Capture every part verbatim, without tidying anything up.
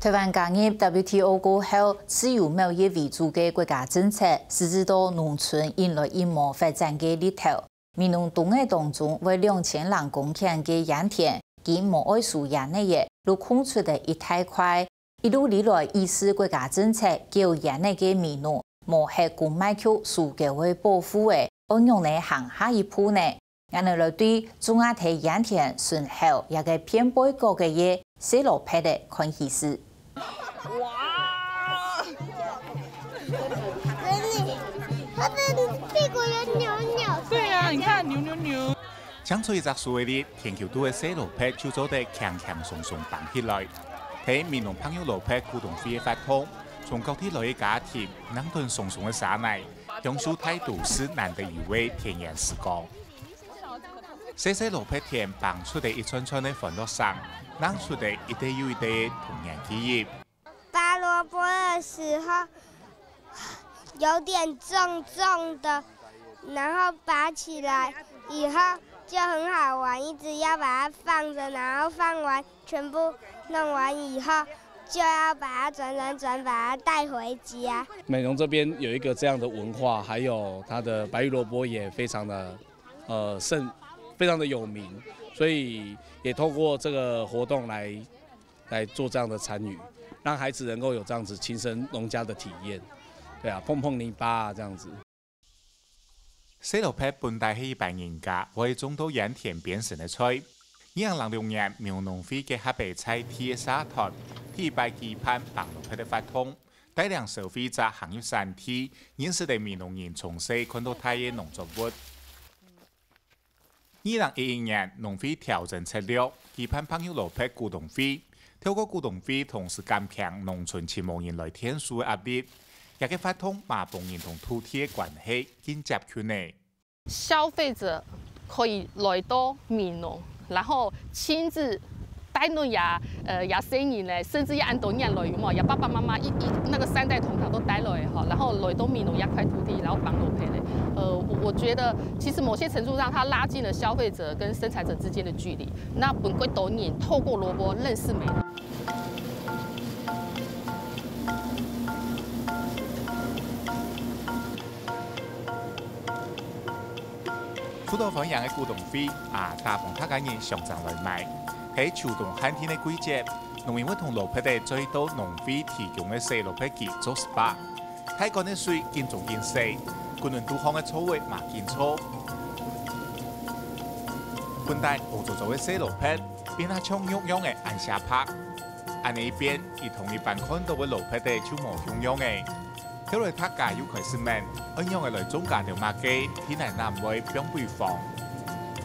台灣加入W T O過後，自由貿易為主个國家政策，實質到農村引來一毛發展个力頭。美濃東仔當中，會兩千零公頃个菸田，經無愛收菸仔个，就空出个一大塊。一路以來，意思國家政策，救菸仔个美濃，無核公賣局收購个保護个，愛仰仔行下一步呢？ 𠊎等來對種啊忒菸田脣口這個片背角个細蘿蔔仔看起勢。哇！它的屁股有扭扭。對啊，你看扭扭扭。像吹隻手个力，田坵肚个細蘿蔔就做得輕輕鬆鬆挷起來。係美濃白玉蘿蔔股東會个活動，從各地來个家庭，挷等鬆鬆个沙泥，享受大都市難得有个田園時光。 細細蘿蔔田挷出个一串串个歡樂聲，挷出个一垤又一垤个童年記憶。拔蘿蔔的時候有點重重的，然後拔起來以後就很好玩，一直要把它放著，然後放完全部弄完以後，就要把它轉轉轉，把它帶回家。美濃這邊有一個這樣的文化，還有它的白玉蘿蔔也非常的 呃，盛，非常的有名，所以也透過這個活動來，來做這樣的參與，讓孩子能夠有這樣子親身農家的體驗，對啊，碰碰泥巴啊這樣子。細蘿蔔本來係一般人家會種到菸田邊脣个菜。二零零六年，美濃農會結合个在地个社團，第一擺舉辦挷蘿蔔个活動，帶領消費者行入產地，認識了美濃人從細看到大个農作物。 二零一一年，農會調整策略，舉辦白玉蘿蔔股東會，透過股東會同時減輕農村親無人來𢯭手个壓力，這個活動嘛幫人同土地个關係更接近呢。消費者可以來到美濃，然後親自帶等這，呃，這細人呢，甚至這恁多人來，有無？這爸爸媽媽一，一，那個三代同堂都帶來吼，然後來到美濃這塊土地，然後挷蘿蔔呢，呃，我，我覺得其實某些程度上，它拉近了消費者跟生產者之間的距離，那分更多人透過蘿蔔認識美濃。 受到歡迎个股東會，啊，大部分大家人相爭來買。係秋冬限定个季節，農民會同蘿蔔仔再到農會提供个細蘿蔔機做SPA。大罐个水緊做緊洗，滾輪肚項个座位嘛緊坐。本來烏糟糟个細蘿蔔，變啊像肉樣个恁瀉白。恁呢一變，佢同一般看到个蘿蔔仔就無共樣了。 後來大家又開始問，仰仔來種加兜麼个，地泥正毋會放餔荒。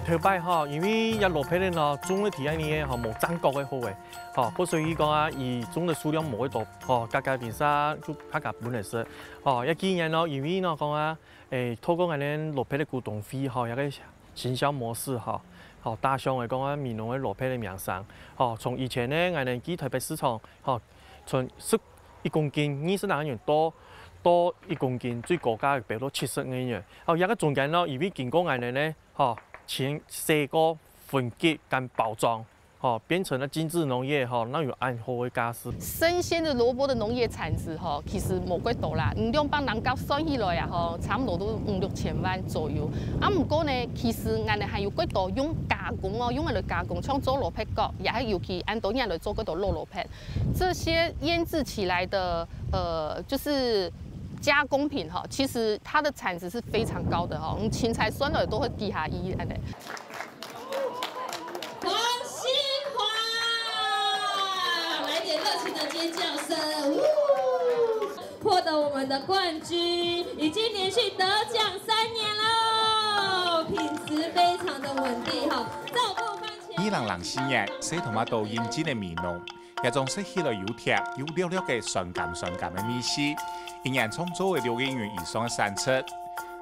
頭擺吼，因為這蘿蔔仔呢，種个地泥个吼，無正確个好个，吼，故所以講啊，佢種个數量無幾多，吼，價格平常就大家分來食，吼，這幾年呢，因為呢講啊，誒，透過𠊎等蘿蔔个股東會吼，這個行銷模式吼，吼，打響來講啊，美濃个蘿蔔个名聲，吼，從以前呢，𠊎等去台北市場，吼，從十 一公斤二十零銀到，到一公斤最高價飆到七十銀。哦，這個中間呢，因為經過𠊎等呢，吼，清洗過、分級跟包裝，吼，變成了精緻農業，吼，正有恁好个價數。生鮮的蘿蔔的農業產值，吼，其實無幾多啦，你兩百零角算起來啊，吼，差不多都五六千萬左右。啊，毋過呢，其實𠊎等還有幾多用加工哦，用來加工，像做蘿蔔糕，也係尤其恁多人來做幾多滷蘿蔔。 這些醃製起來的，呃，就是加工品哈，其實它的產值是非常高的哈，我們芹菜酸了都會低下一按呢。黃新華，來點熱情的尖叫聲，嗚！獲得我們的冠軍，已經連續得獎三年嘍，品質非常的穩定哈，照顧番茄。二零零四年，細tomato引進了美濃， 這種食起來又甜又略略个酸甘酸甘个味緒，一年創造了六億元以上个產值。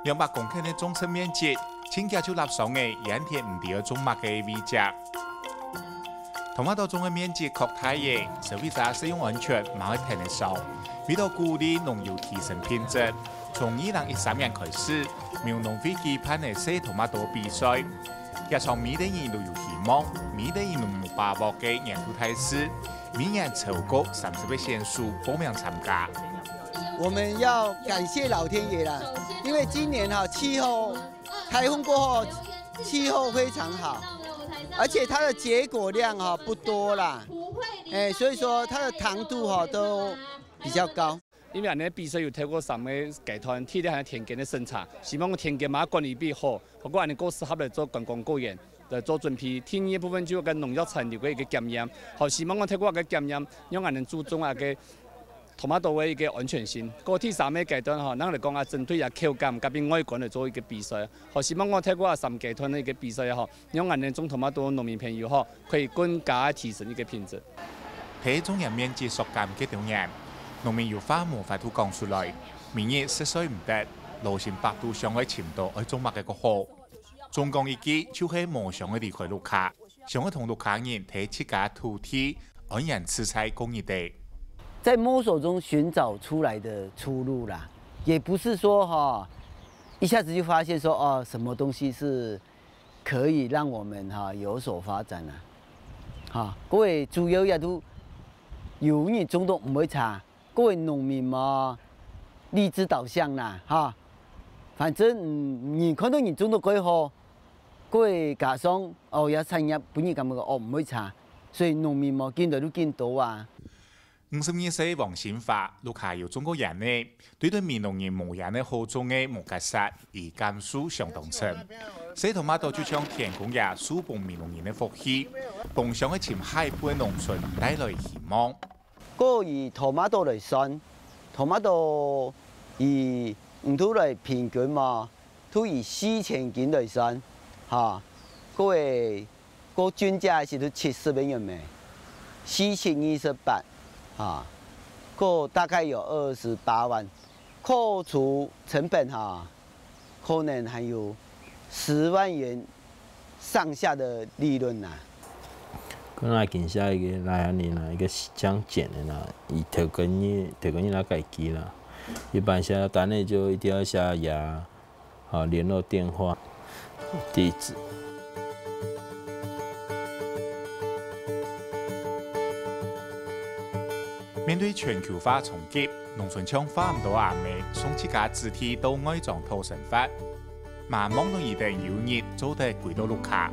兩百公頃个種植面積，親家就立上了莧田毋知愛種麼个个位置。Tomato種个面積擴大了，消費者食用安全嘛會𢯭得上。為了鼓勵農友提升品質，從二零一三年開始，美濃農會舉辦了細tomato比賽。這場每個人都有希望，每個人都有把握个年度大事，每年超過三十个選手報名參加。我們要感謝老天爺啦，因為今年哈氣候颱風過後，氣候非常好，而且它的結果量哈不多啦，哎，所以說它的糖度哈都比較高。因為恁呢比賽有透過三个階段，第一个還係田間个審查，希望講田間嘛管理比好，包括恁呢夠適合來做觀光果園來做準備。第二个部分就係農藥殘留个一個檢驗，好，希望講透過个檢驗，讓恁呢注重啊个 tomato个一個安全性。過第三个階段吼，人來講啊，針對啊口感甲外觀來做一個比賽，好，希望講透過啊三階段个一個比賽吼，讓恁呢種tomato農民朋友吼，可以更加提升一個品質。在種園面積縮減个當年，農民有話無法度講出來，明日食水毋得，老心百度想愛尋到愛種麼个个好。 總講一句，就係無想愛離開屋下，想愛同屋下人在自家土地安然自在過日仔。在摸索中尋找出來的出路啦，也不是說哈，一下子就發現說哦，什麼東西是可以讓我們哈有所發展啊。哈，各位主要也都有你種都毋會差，各位農民嘛，立志導向啦，哈。反正嗯，你看到你種到幾好， 各位加上哦，這產業分人感覺哦毋會差，所以農民無見到就見到啊。五十二歲黃新發，屋下有種過菸仔，對對美濃人無菸仔好種个無結煞，佢感受相當深。細tomato就像天公爺賜分美濃人个福氣，幫鄉个深海背農村帶來希望。 過以tomato來算，tomato以毋都來平均嘛，都以四千斤來算，哈，各位，過均價係都七十个銀咩，四七二十八，哈，過大概有二十八萬，扣除成本哈， 可能還有十萬元上下的利潤啊。佢那今下一個來安尼啦，一個相簡的啦，以頭跟你頭跟你那改機啦，一般寫單的就一定要寫呀，好聯絡電話、地址。 面對全球化衝擊，農村像花毋多阿姆送自家子弟到外庄討生活，嘛望到佢等有日做得歸到屋下。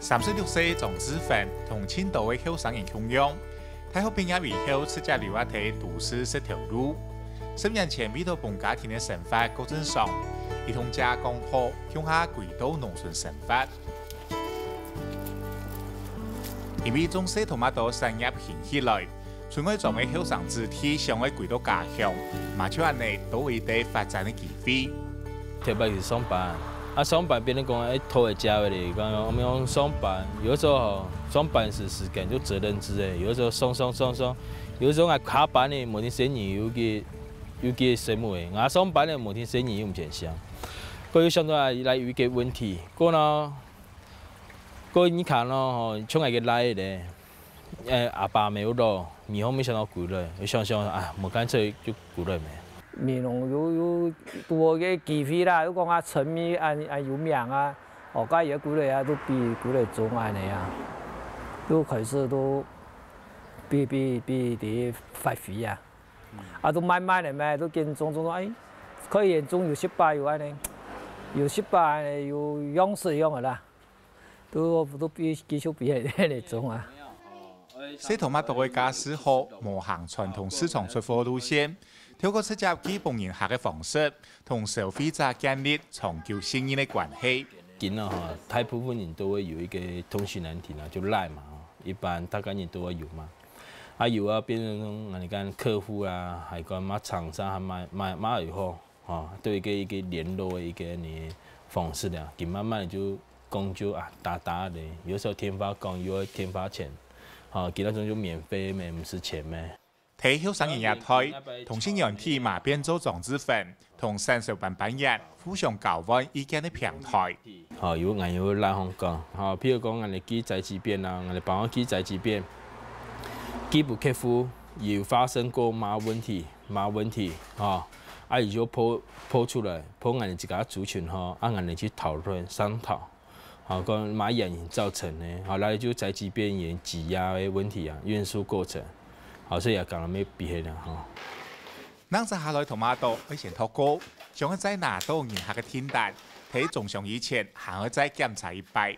三十六歲莊志芬同盡多个後生人共樣，大學畢業以後直接留啊在都市食頭路。十年前為到幫家庭个生活過正常，佢同姐講好，共下歸到農村生活。 因為種細tomato產業興起來，村外庄个後生子弟想愛歸到家鄉，嘛就恁呢多一個發展个機會。特別是上班，啊上班變成講愛拖个家位咧，講講上班，有的時候吼，上班是時間就責任制个，有的時候上上上上，有的時候還下班咧，無定生意有个有个生活个，啊上班咧無定生意又毋見想，過又想到來有一個問題，過呢。 過你看咯吼，像𠊎个倈仔咧，誒阿爸無落，以後無想到歸來，想想啊，無乾脆就歸來咩。美濃有有拄好个機會啦，又講啊村民恁恁有名啊，哦，該也歸來啊，都比歸來種恁呢啊，又開始都比比比第發揮啊，啊都慢慢个咩，都跟種種種，哎，可以種有十把有恁呢，有十把恁呢，有樣式樣个啦。 都都比繼續比迄个種啊。細tomato个價數好，無行傳統市場出貨路線，透過直接寄分人客个方式，同消費者建立長久信任个關係。今啊吼，大部分人都會有一個通訊軟體啦，就Line嘛吼，一般大概人都會有嘛。啊有啊，變成講，你看客戶啊，還有講嘛廠商，還買買買以後，吼，都有一個一個聯絡的一個呢方式了。佢慢慢就講就啊打打咧，有時候電話講，有的電話錢，吼，佢那種就免費咩，毋使錢咩。 在後生人這代，通訊軟體嘛變做莊志芬同產銷班班員互相交換意見个平台。吼，有𠊎有來香港，吼，譬如講𠊎來寄宅急便啊，𠊎來幫我寄宅急便，寄分客戶有發生過麼問題，麼問題，吼，啊，佢就拋，拋出來，拋𠊎等自家族群吼，啊，𠊎等去討論商討，好，講麼原因造成的，好，來就宅急便原擠壓的問題啊，運輸過程，好，所以也講到沒必要了吼。 𠊎等下來tomato愛先擇好，想愛再拿到人客个訂單，在種上以前還愛再檢查一擺。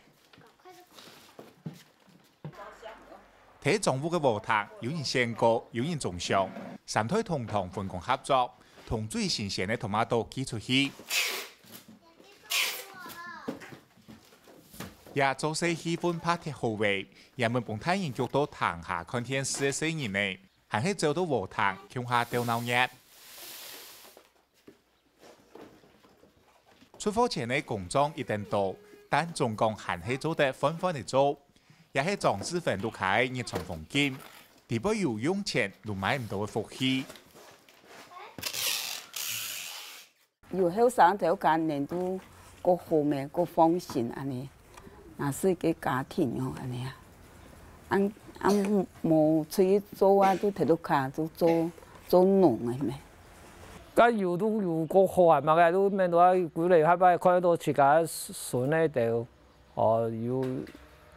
在莊屋个禾埕，有人選過，有人種上，三代同堂分工合作，同最新鮮个tomato寄出去。這做事氣氛怕忒好个，也會分大人逐到廳下看電視个細人仔。 還係走到禾埕共下鬥鬧熱。出貨前个工作已經到，但總講還係做得換換仔做，這係莊智芬屋下个日常風景，裡背有用錢都買毋到个福氣。有後生在屋下，人都過好咩，過放心恁呢，若係个家庭哦，恁呢啊。恁恁無出去做啊，都在屋下就做做農个咩。該有都有過好啊，嘛个都免到啊，歸來下擺看到自家孫仔都。 哦，有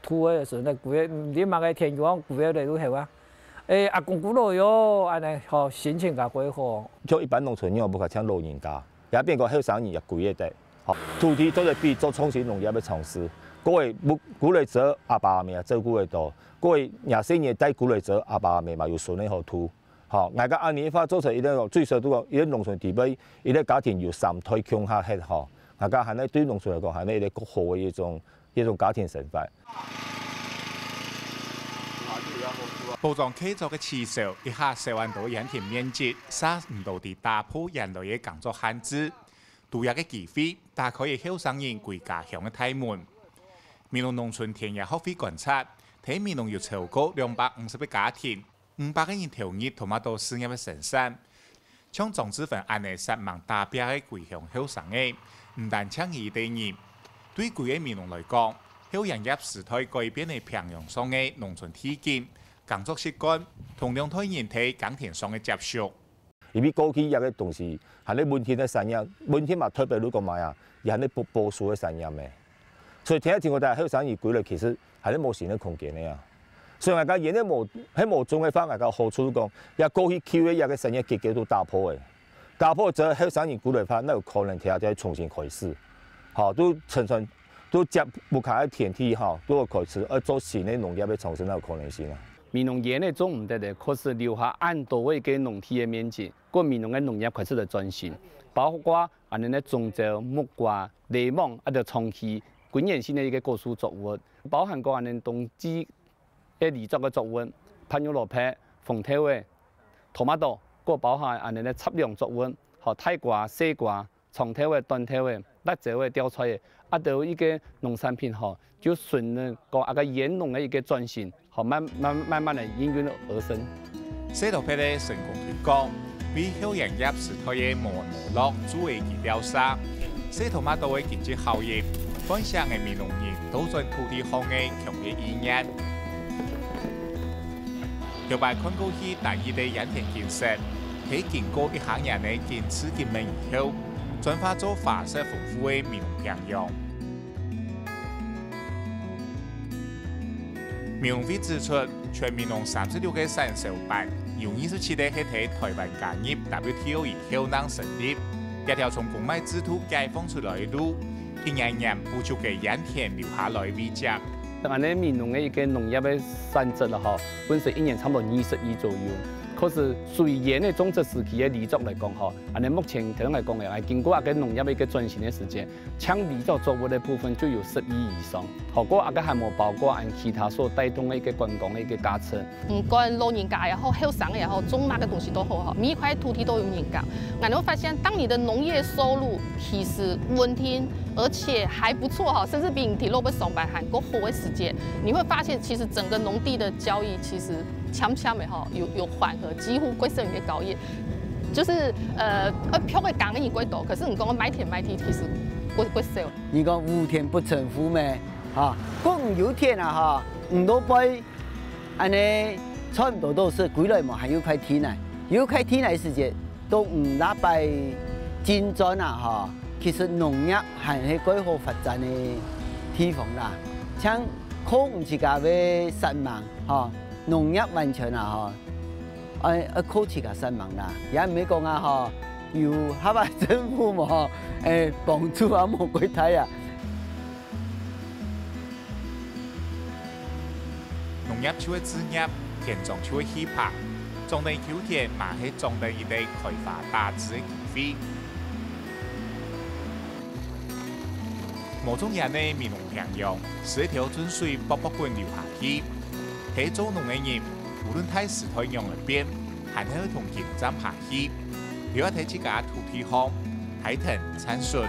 土个時陣，歸个毋知麼个天光歸个來都後啊。誒，阿公古老喲，恁呢吼，心情較會好。像一般農村人，毋會像老人家，也變講後生人也歸个得。吼，土地做得比做創新農業个嘗試，各位不，歸來做阿爸阿姆也照顧得到，各位若細人帶歸來做阿爸阿姆嘛，有孫仔好渡。 吼，𠊎个恁呢个話做出一個最少都講，一個農村底背，一個家庭有三代共下歇吼，𠊎个還係對農村來講，還係一個好个一種一種家庭生活。保障契作个起手，一下少恁多鹽田面積，煞毋到在打破原來个耕作限制。都這個機會，打開了後生人歸家鄉个大門。美濃農村田野學會觀察，在美濃有超過兩百五十個家庭， 五百個人投入tomato事業个生產。像莊智芬恁呢煞猛打拚个歸鄉後生仔，毋單淨佢一個人，對歸個美濃來講，後營業時代改變了平陽上个農村地景、耕作習慣，同兩代人在耕田上个接觸。 因為過去這個東西還係文獻个產業，文獻嘛特別如果麼啊，也還係保保守个產業咩。所以聽下聽講，大家後生人歸來其實還係無新个空間个啊。所以𠊎講，原來無，係無種个話，𠊎講好處講，也過去舊个這個產業結構都打破个，打破之後後生人歸來話，那有可能聽下重新開始，好，都傳傳，都接屋下个田地哈，都有開始，愛做新个農業个產生，那有可能性啊。 美濃原來種毋得个，確實留下恁多个農地个面積，過美濃个農業開始來轉型，包括恁呢个種蕉、木瓜、檸檬，啊，就長期均源性个一個果樹作物，包含過恁呢冬季个離作个作物，白玉蘿蔔、紅豆仔、tomato，過包含恁呢个雜糧作物，好大瓜、細瓜、 長豆仔、短豆仔、辣椒仔、吊菜仔，啊，都有一個農產品吼，就順著講啊个園農个一個轉型，吼，慢慢慢慢个應運而生。細蘿蔔个成功推廣，為後營業時代个無無落做一支標射。細tomato个經濟效益，喚醒个美濃人倒轉土地項个強烈意願。後擺看過去單一个鹽田景色，係經過一下年个堅持經營以後， 轉化做花色豐富个美濃平洋。美濃會指出，全美濃三十六個產銷班，有二十七個係在臺灣加入WTO以後正成立。這條從公賣制度解放出來个路，一年年補足个鹽田留下來遺跡。 恁呢美濃个一個農業个產值了吼，本身一年差不多二十億左右。可是屬於鹽个種植時期个梨作來講吼，恁呢目前頭先來講个，經過啊个農業个一個轉型个時間，淨梨作作物个部分就有十億以上。好過啊个還無包括恁其他所帶動个一個觀光个一個價值。 毋管老人家也好，後生个也好，種麼个東西都好吼，每一塊土地都有人耕。𠊎兜發現，當你的農業收入其實穩定，而且還不錯吼，甚至比你在路邊上班還過好的時間，你會發現，其實整個農地的交易其實漸漸的吼，有有緩和，幾乎過剩的交易，就是呃，呃，票會講的你過多，可是你講賣田賣地，其實過過少。你講無田不成屋咩？哈，講有田啊哈，毋多背。 恁呢差毋多都係歸來無還有塊地泥，有塊地泥時節，都毋拉擺金磚啊，吼，其實農業還係蓋好發展个地方啦。像靠毋自家个煞猛，吼，農業完全啊，吼，愛，愛靠自家煞猛啦。也毋係講啊，吼，有合法政府無，吼，誒，幫助啊，無幾大啊。 農業就係志業，田莊就係氣魄，莊頭休田嘛係莊頭一個開花打子个機會。無種菸仔美濃平洋，使一條圳水噗噗滾流下去。係做農个人，無論大時代仰般變，還係愛同緊站下去，留下在自家土地項，大騰產順。